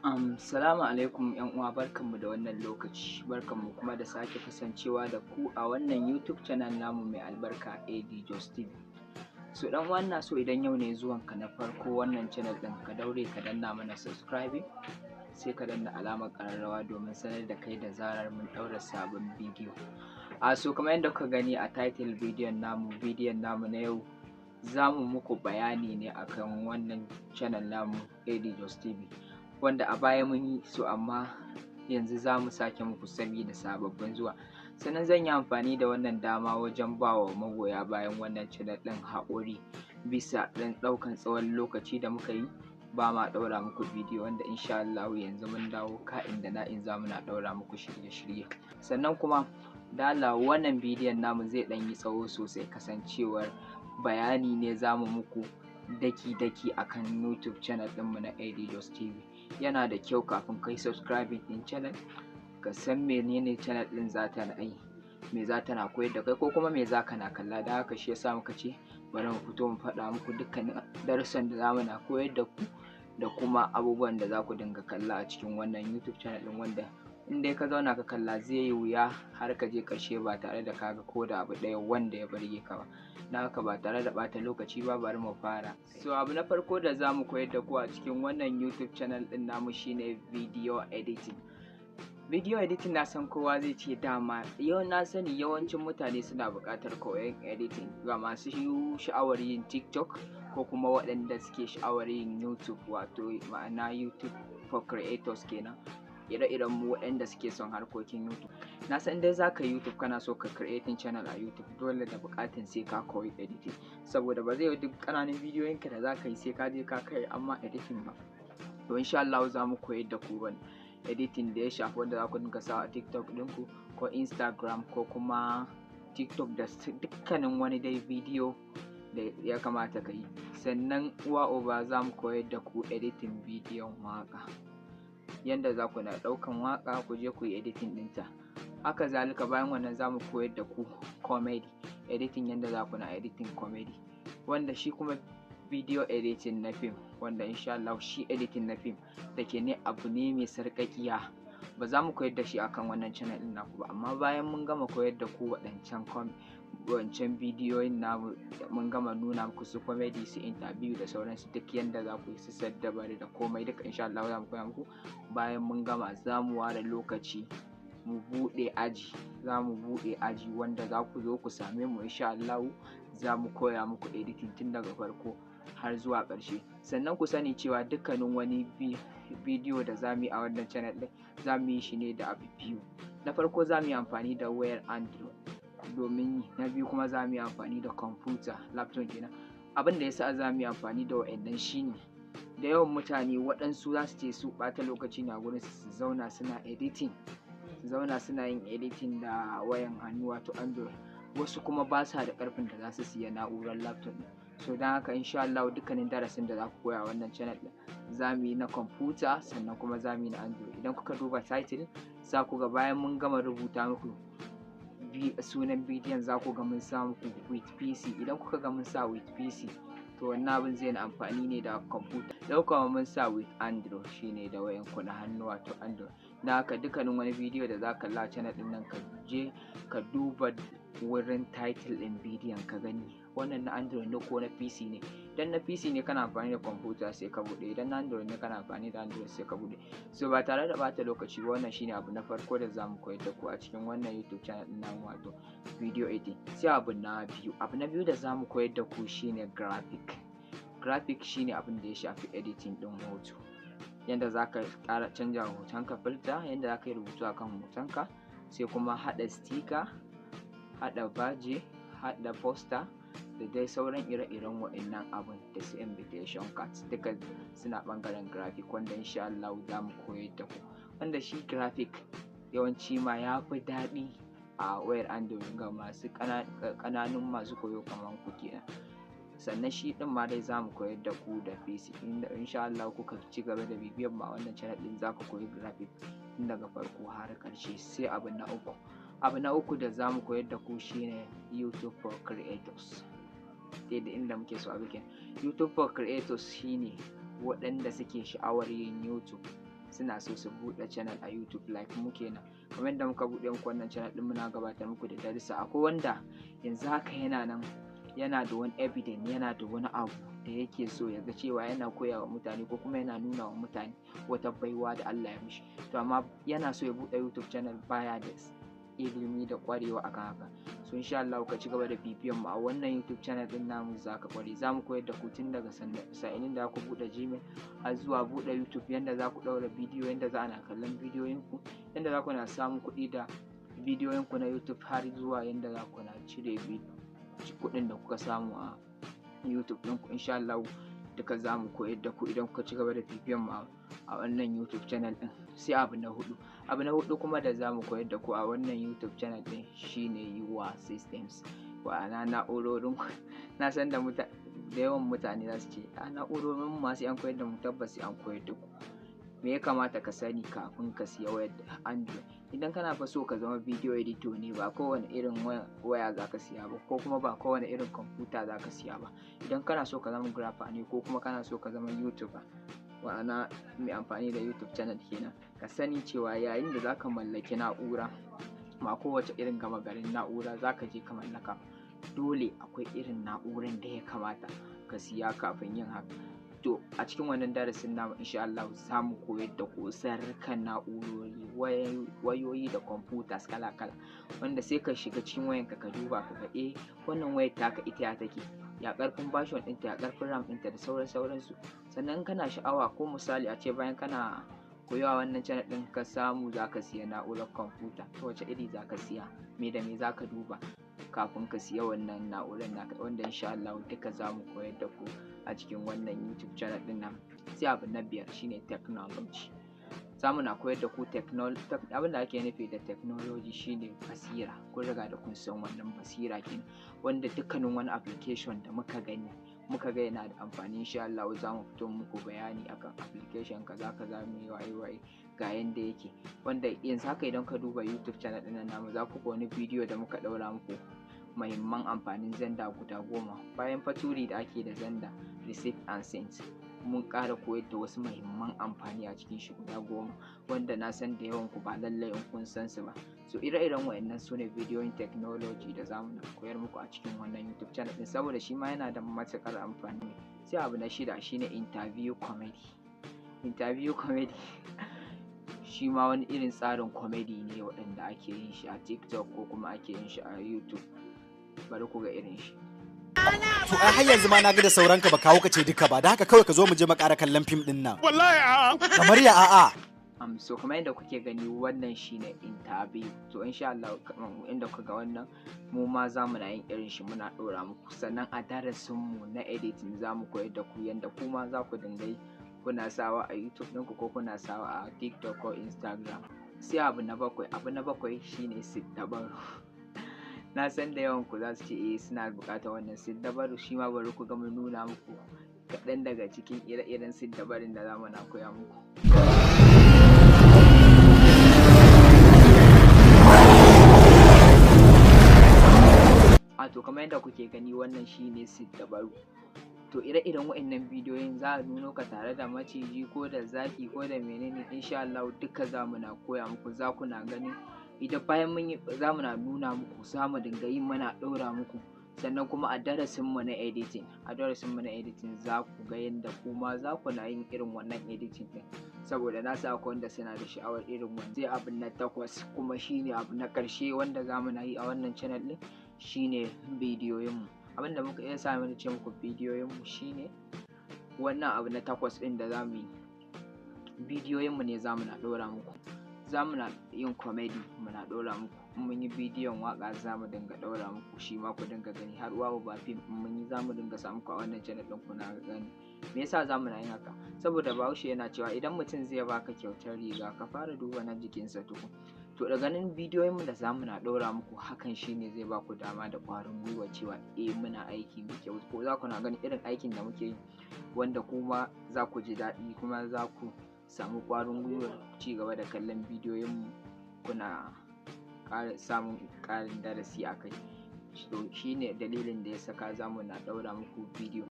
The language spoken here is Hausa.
Salamu alaikum ‘yan uwa, barkanmu da wannan lokaci, barkanmu kuma da sake kasancewa da ku a wannan YouTube channel namu mai albarka, AD Jos TV. So ɗan uwa, ina so idan yau ne zuwanka na farko wannan channel ɗin, ka daure ka danna mana subscribing, sai ka danna alamar ƙararrawa domin sanar da kai da zarar mun ɗaura sabon bidiyo. A so kamar yadda kuka gani a title bidiyon namu na yau, za mu muku bayani ne akan wannan channel namu, AD Jos TV, wanda a baya mun yi so, amma yanzu za mu sake muku sabida sababbin zuwa. Sannan zan yi amfani da wannan dama wajen ba wa magoya bayan wannan channel ɗin haƙuri bisa ɗan ɗaukan tsawon lokaci da muka yi ba ma ɗaura muku bidiyo, wanda insha Allahu yanzu mun dawo ka'in da na'in, za muna ɗaura muku shirye-shirye. Sannan kuma da Allah, wannan bidiyon namu zai ɗan yi tsawo sosai, kasancewar bayani ne za mu muku daki-daki akan YouTube channel ɗinmu na AD Jos TV. Yana da kyau kafin kai subscribing ɗin channel, ka san menene channel ɗin za ta yi, me za ta na koyar da kai, ko kuma me za ka na kalla. Da haka shi yasa muka ce bari mu fito mu faɗa muku dukkanin darussan da za mu na koyar da ku da kuma abubuwan da za ku dinga kalla a cikin wannan YouTube channel ɗin, wanda in dai ka zauna ka kalla, zai yi wuya har ka je ƙarshe ba tare da ka ga ko da abu ɗaya wanda ya burge ka ba. Don haka, ba tare da ɓata lokaci ba, bari mu fara. So abu na farko da za mu koyar da ku a cikin wannan YouTube channel ɗin namu shine video editing. Video editing, na san kowa zai ce dama yau na sani, yawancin mutane suna buƙatar koyon editing, ga masu sha'awar yin TikTok ko kuma waɗanda suke sha'awar yin YouTube, wato ma'ana YouTube for creators kenan, ire-iren mu waɗanda suke son harkokin YouTube. Na san dai za ka yi YouTube, kana so ka creating channel a YouTube, dole da buƙatan sai ka koyi editing, saboda ba zai yi duk ƙananan bidiyoyinka da za ka yi sai ka je ka kai amma editing ba. To insha Allah za mu koyar da ku wani editing da ya shafi wanda za ku dinga sawa a TikTok ɗinku ko Instagram ko kuma TikTok da dukkanin wani dai bidiyo da ya kamata ka yi. Sannan uwa uba, za mu koyar da ku editing bidiyon waƙa, yanda za ku na ɗaukan waƙa ku je ku yi editing ɗinta. Haka zalika, bayan wannan za mu koyar da ku comedy editing, yanda za ku na editing comedy, wanda shi kuma video editing na film, wanda insha Allah shi editing na film da ke ne abu ne mai sarƙaƙiya, ba za mu koyar da shi akan wannan channel ɗin naku ba. Amma bayan mun gama koyar da ku waɗancan wancan bidiyoyin namu, mun gama nuna muku su comedy, su interview da sauransu, duk yanda za ku yi su saddabari da komai duka, insha Allah za mu koya muku. Bayan mun gama, za mu ware lokaci mu buɗe aji, za mu buɗe aji wanda za ku zo ku same mu. Insha Allah za mu koya muku editing tun daga farko har zuwa ƙarshe. Sannan ku sani cewa dukkanin wani bidiyo da za mu yi a wannan channel ɗin, za mu yi shi ne da abu biyu. Na farko, za mu yi amfani da wayar Android domin yi. Na biyu kuma, za mu yi amfani da kwamfuta, laptop kenan. Abin da yasa za mu yi amfani da wa'annan shine, da yawan mutane waɗansu za su ce su ɓata lokaci na gurin su zauna suna editing, su zauna suna yin editing da wayan hannu, wato Android. Wasu kuma ba sa da ƙarfin da za su siya na'urar laptop ɗin. So don haka, insha Allah dukkanin darasin da za ku koya wannan channel ɗin, za mu yi na kwamfuta, sannan kuma za mu yi na Android. Idan kuka duba title, za ku ga bayan mun gama rubuta muku sunan bidiyon, za ku ga mun sa muku "with PC". Idan kuka ga mun sa "with PC", to wannan abin zai na amfani ne da kwamfuta. Idan kuma mun sa "with Android", shine da wayan ku na hannu, wato Android. Don haka dukkanin wani bidiyo da za ka kalla channel ɗin nan, ka je ka duba wurin title ɗin bidiyon, ka gani wannan na Android ne ko na PC ne. Idan na PC ne, kana amfani da kwamfuta, sai ka buɗe. Idan na Android ne, kana amfani da Android, sai ka buɗe. So ba tare da ɓata lokaci ba, wannan shine abu na farko da zamu koyar da ku a cikin wannan YouTube channel ɗin namu, wato video editing. Sai abu na biyu da zamu koyar da ku shine graphic. Graphic shine abin da ya shafi editing ɗin hoto, yanda zaka ƙara canja hotonka filter, yanda zaka yi rubutu akan hotonka, sai kuma haɗa sticker, haɗa badge, haɗa poster, da dai sauran ire-iren wa'innan abun, da su invitation cards, duka suna ɓangaren graphic, wanda insha Allah za mu koyar da ku. Wanda shi graphic yawanci ma ya fi daɗi a wayar Android ga masu ƙananun masu koyo kamar ku kenan. Sannan shi ɗin ma dai za mu koyar da ku da PC, inda insha Allah kuka ci gaba da bibiyar mu a wannan channel ɗin, za ku koyi graphic tun daga farko har ƙarshe. Sai abu na uku. Abu na uku da za mu koyar da ku shine YouTube for creators. Daidai inda muke so a bikin YouTube for creators shine waɗanda suke sha'awar yin YouTube. suna so su buɗe channel a YouTube like mu kenan. Kamar yadda muka buɗe muku wannan channel ɗin, muna gabatar muku da darussa. Akwai wanda yanzu haka yana nan, yana da wani evidence, yana da wani abu da yake so ya ga cewa yana koya wa mutane ko kuma yana nuna wa mutane wata baiwa da Allah ya mishi. To amma yana so ya buɗe YouTube channel, baya da ilimi da ƙwarewa akan haka. So insha Allah ka ci gaba da bibiyan mu a wannan YouTube channel din namu, zaka ƙware. Za mu koyar da ku tun daga sa'ilin da ku buɗe Gmail har zuwa buɗe YouTube, yanda za ku ɗaura bidiyo, yanda za ana kallon bidiyoyin ku, yanda za ku na samun kuɗi da bidiyoyin ku na YouTube, har zuwa yanda za ku na cire kuɗin da kuka samu a YouTube ɗinku. Insha Allah duka za mu koyar da ku idan kuka ci gaba da bibiyan mu a wannan YouTube channel ɗin. Sai abu na hudu. Abu na hudu kuma da za mu koyar da ku a wannan YouTube channel ɗin shine your systems, wa'ana na'urorin. Na san da yawan mutane za su ce a na'urorin masu an koyar da mu. Tabbas an koyar da ku me ya kamata ka sani kafin ka siya wayar Android. Idan kana fa so ka zama video editor ne, ba kowane irin waya za ka siya ba, ko kuma ba kowane irin kwamfuta za ka siya ba. Idan kana so ka zama grapher ne, ko kuma kana so ka zama YouTuber, ma'ana mai amfani da YouTube channel kenan, ka sani cewa yayin da zaka mallaki na'ura, ba kowace irin gama garin na'ura zaka je ka mallaka. Dole akwai irin na'uran da ya kamata ka siya kafin yin haka. To a cikin wannan darasin namu, insha Allah za mu koyar da ku sirrikan na'urori, wayoyi da computers kala-kala, wanda sai ka shiga cikin wayanka ka duba ka ga, eh, wannan wayar taka ita ya take, ya karfin version ɗinta, ya karfin RAM ɗinta, da sauran sauransu. Sannan kana sha'awa, ko misali a ce bayan kana koyawa wannan channel ɗin ka samu zaka siya na'urar kwamfuta, ta wace iri zaka siya, me da me zaka duba kafin ka siya wannan na'urar naka, wanda insha Allah duka za mu koyar da ku a cikin wannan YouTube channel ɗin nan. Sai abu na biyar shine technology. Za mu na koyar da ku abin da ake nufi da technology, shine basira. Kun riga da kun san wannan basira kenan, wanda dukkanin wani application da muka gani, muka ga yana da amfani, insha Allah za mu fito muku bayani akan application kaza kaza, mai waye waye, ga yanda yake. Wanda yanzu haka idan ka duba YouTube channel ɗin nan namu, za ku ga wani bidiyo da muka ɗaura muku, muhimman amfanin Xender guda 10. Bayan faturi da ake da Xender receive and send, mun ƙara koyar da wasu muhimman amfani a cikin shi guda 10, wanda na san da yawan ku ba lallai in kun san su ba. So ire-iren waɗannan su ne bidiyoyin technology da zamu na koyar muku a cikin wannan YouTube channel ɗin, saboda shi ma yana da matuƙar amfani. Sai abu na shida shine interview comedy. Interview comedy shi ma wani irin tsarin comedy ne waɗanda ake yin shi a TikTok ko kuma ake yin shi a YouTube. Bari ku ga irin shi. To ai har yanzu ma na ga da sauranka, ba kawo ka ce duka ba, da haka kawai ka zo mu je mu ƙara kallon fim din nan. Wallahi a'a. Kamar ya a'a? So kamar yadda kuke gani, wannan shine interview. To insha Allah inda kuka ga wannan, mu ma za mu na yin irin shi, muna ɗora muku. Sannan a darasin mu na editing za mu koyar da ku yanda kuma za ku dinga yi, kuna sawa a YouTube ɗinku ko kuna sawa a TikTok ko Instagram. Sai abu na bakwai. Abu na bakwai shine siddabaru. Na san da yawan ku za su ce eh, suna buƙatar wannan siddabaru. Shi ma bari ku ga mu nuna muku kaɗan daga cikin ire-iren siddabarin da za mu na koya muku. A to kamar yadda kuke gani, wannan shine siddabaru. To ire-iren waɗannan bidiyoyin za a nuno ka tare da maciji ko da zaki ko da menene, insha Allah duka za mu na koya muku. Za ku na ganin idan bayan mun yi, za mu na nuna muku, za mu dinga yi muna ɗora muku. Sannan kuma a darasin mu na editing za ku ga yadda kuma za ku na yin irin wannan editing ɗin, saboda na sa akwai wanda suna da sha'awar irin wannan. Sai abu na takwas kuma shine abu na ƙarshe wanda za mu na yi a wannan channel ɗin, shine bidiyoyin mu. Abin da muka iya sa mu ce muku bidiyoyin mu shine wannan abu na takwas ɗin da za mu yi, bidiyoyin mu ne za mu na ɗora muku. Za mu na yin comedy muna ɗora muku. In mun yi bidiyon waƙa, za mu dinga ɗora muku shi ma ku dinga gani. Har uwa ba fim in mun yi, za mu dinga sa muku a wannan channel ɗin kuna gani. Me yasa za mu na yin haka? Saboda Bahaushe yana cewa idan mutum zai baka kyautar riga, ka fara duba na jikinsa tukun. To da ganin bidiyoyin mu da za mu na ɗora muku, hakan shine zai baku dama da ƙwarin gwiwa cewa eh, muna aiki mai kyau, ko za ku na ganin irin aikin da muke yi, wanda kuma za ku ji daɗi, kuma za ku samu ƙwarin gwiwar ci gaba da kallon bidiyoyin mu, kuna ƙara samun ƙarin darasi a kai. To shine dalilin da ya saka za mu na ɗaura muku bidiyo.